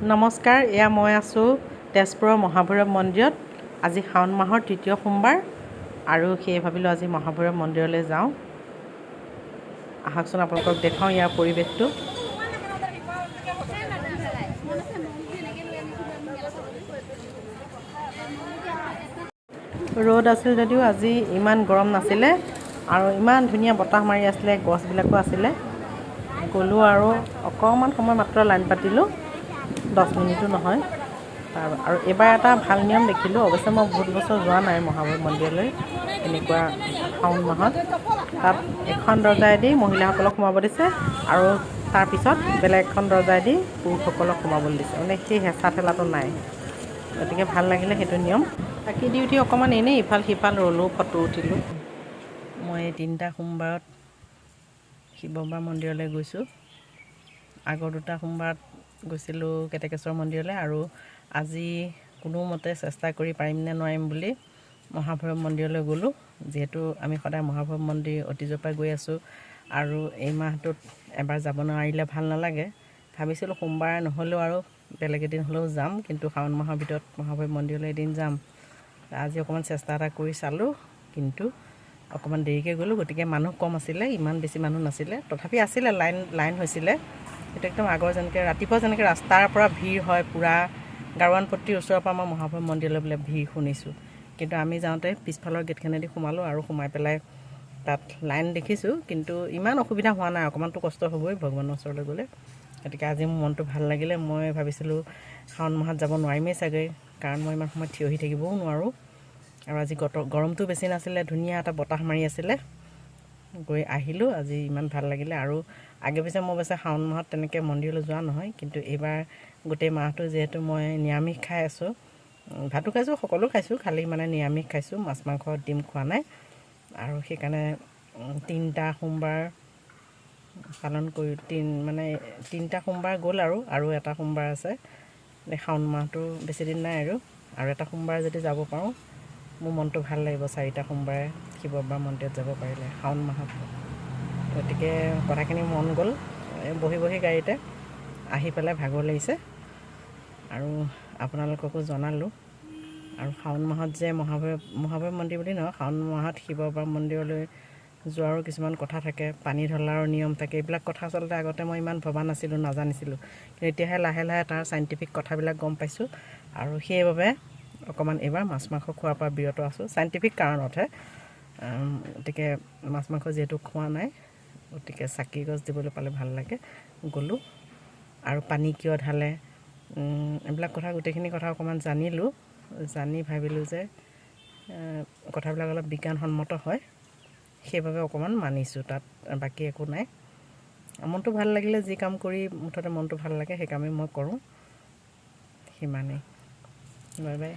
নমস্কাৰ, এয়া মই আছোঁ তেজপুৰৰ মহাভৈৰৱ মন্দিৰত। আজি শাওণ মাহৰ তৃতীয় সোমবাৰ আৰু সেয়ে ভাবিলোঁ আজি মহাভৈৰৱ মন্দিৰলৈ যাওঁ। আহকচোন, আপোনালোকক দেখাওঁ ইয়াৰ পৰিৱেশটো। ৰ'দ আছিল যদিও আজি ইমান গৰম নাছিলে আৰু ইমান ধুনীয়া বতাহ মাৰি আছিলে, গছবিলাকো আছিলে। গ'লোঁ আৰু অকণমান সময় মাত্ৰ লাইন পাতিলোঁ, 10 মিনিটো নহয়। তাৰ আৰু এইবাৰ এটা ভাল নিয়ম দেখিলোঁ। অৱশ্যে মই বহুত বছৰ যোৱা নাই মহাভৈৰৱ মন্দিৰলৈ। এনেকুৱা শাওণ মাহত তাত এখন দৰ্জাইদি মহিলাসকলক সোমাব দিছে আৰু তাৰপিছত বেলেগ এখন দৰ্জাইদি পুৰুষসকলক সোমাবলৈ দিছে। মানে সেই হেঁচা ঠেলাটো নাই, গতিকে ভাল লাগিলে সেইটো নিয়ম। চাকি দি উঠি অকণমান এনেই ইফাল সিফাল ৰ'লোঁ, ফটো উঠিলোঁ। মই এই তিনিটা সোমবাৰত শিৱ বাবাৰ মন্দিৰলৈ গৈছোঁ। আগৰ দুটা সোমবাৰত গৈছিলোঁ কেটেকেশ্বৰ মন্দিৰলৈ আৰু আজি কোনোমতে চেষ্টা কৰি পাৰিম নে নোৱাৰিম বুলি মহাভৈৰৱ মন্দিৰলৈ গ'লোঁ। যিহেতু আমি সদায় মহাভৈৰৱ মন্দিৰ অতীজৰ পৰা গৈ আছোঁ আৰু এই মাহটোত এবাৰ যাব নোৱাৰিলে ভাল নালাগে। ভাবিছিলোঁ সোমবাৰে নহ'লেও আৰু বেলেগ এদিন হ'লেও যাম, কিন্তু শাওণ মাহৰ ভিতৰত মহাভৈৰৱ মন্দিৰলৈ এদিন যাম। আজি অকণমান চেষ্টা এটা কৰি চালোঁ, কিন্তু অকণমান দেৰিকৈ গ'লোঁ, গতিকে মানুহ কম আছিলে। ইমান বেছি মানুহ নাছিলে, তথাপি আছিলে, লাইন লাইন হৈছিলে। সেইটো একদম আগৰ যেনেকৈ ৰাতিপুৱা যেনেকৈ ৰাস্তাৰ পৰা ভিৰ হয়, পূৰা গাৰোৱানপট্টিৰ ওচৰৰ পৰা আমাৰ মহাভৈৰৱ মন্দিৰলৈ বোলে ভিৰ শুনিছোঁ। কিন্তু আমি যাওঁতে পিছফালৰ গেটখনেদি সোমালোঁ আৰু সোমাই পেলাই তাত লাইন দেখিছোঁ, কিন্তু ইমান অসুবিধা হোৱা নাই। অকণমানতো কষ্ট হ'বই ভগৱানৰ ওচৰলৈ গ'লে। গতিকে আজি মোৰ মনটো ভাল লাগিলে। মই ভাবিছিলোঁ শাওণ মাহত যাব নোৱাৰিমেই চাগৈ, কাৰণ মই ইমান সময় থিয় হৈ থাকিবও নোৱাৰোঁ। আৰু আজি গৰমটো বেছি নাছিলে, ধুনীয়া এটা বতাহ মাৰি আছিলে। গৈ আহিলোঁ, আজি ইমান ভাল লাগিলে। আৰু আগে পিছে মই অৱশ্যে শাওণ মাহত তেনেকৈ মন্দিৰলৈ যোৱা নহয়, কিন্তু এইবাৰ গোটেই মাহটো যিহেতু মই নিৰামিষ খাই আছোঁ, ভাতো খাইছোঁ, সকলো খাইছোঁ, খালি মানে নিৰামিষ খাইছোঁ, মাছ মাংস ডিম খোৱা নাই। আৰু সেইকাৰণে তিনিটা সোমবাৰ পালন কৰি মানে তিনিটা সোমবাৰ গ'ল আৰু আৰু এটা সোমবাৰ আছে। এই শাওণ মাহটো বেছিদিন নাই আৰু আৰু এটা সোমবাৰ যদি যাব পাৰোঁ, মোৰ মনটো ভাল লাগিব, চাৰিটা সোমবাৰে শিৱ বাবাৰ মন্দিৰত যাব পাৰিলে শাওণ মাহত। গতিকে কথাখিনি মন গ'ল। বহি বহি গাড়ীতে আহি পেলাই ভাগৰ লাগিছে আৰু আপোনালোককো জনালোঁ। আৰু শাওণ মাহত যে মহাভৈৰৱ মন্দিৰ বুলি নহয়, শাওণ মাহত শিৱ বাবাৰ মন্দিৰলৈ যোৱাৰো কিছুমান কথা থাকে, পানী ঢলাৰো নিয়ম থাকে। এইবিলাক কথা আচলতে আগতে মই ইমান ভবা নাছিলোঁ, নাজানিছিলোঁ। কিন্তু এতিয়াহে লাহে লাহে তাৰ চাইণ্টিফিক কথাবিলাক গম পাইছোঁ আৰু সেইবাবে অকণমান এইবাৰ মাছ মাংস খোৱাৰ পৰা বিৰত আছোঁ, চাইণ্টিফিক কাৰণতহে। গতিকে মাছ মাংস যিহেতু খোৱা নাই, গতিকে চাকি গছ দিবলৈ পালে ভাল লাগে, গ'লোঁ। আৰু পানী কিয় ঢালে, এইবিলাক কথা, গোটেইখিনি কথা অকণমান জানিলোঁ। জানি ভাবিলোঁ যে কথাবিলাক অলপ বিজ্ঞানসন্মত হয়, সেইবাবে অকণমান মানিছোঁ, তাত বাকী একো নাই। মনটো ভাল লাগিলে, যি কাম কৰি মুঠতে মনটো ভাল লাগে, সেই কামেই মই কৰোঁ। সিমানেই, বাই বাই।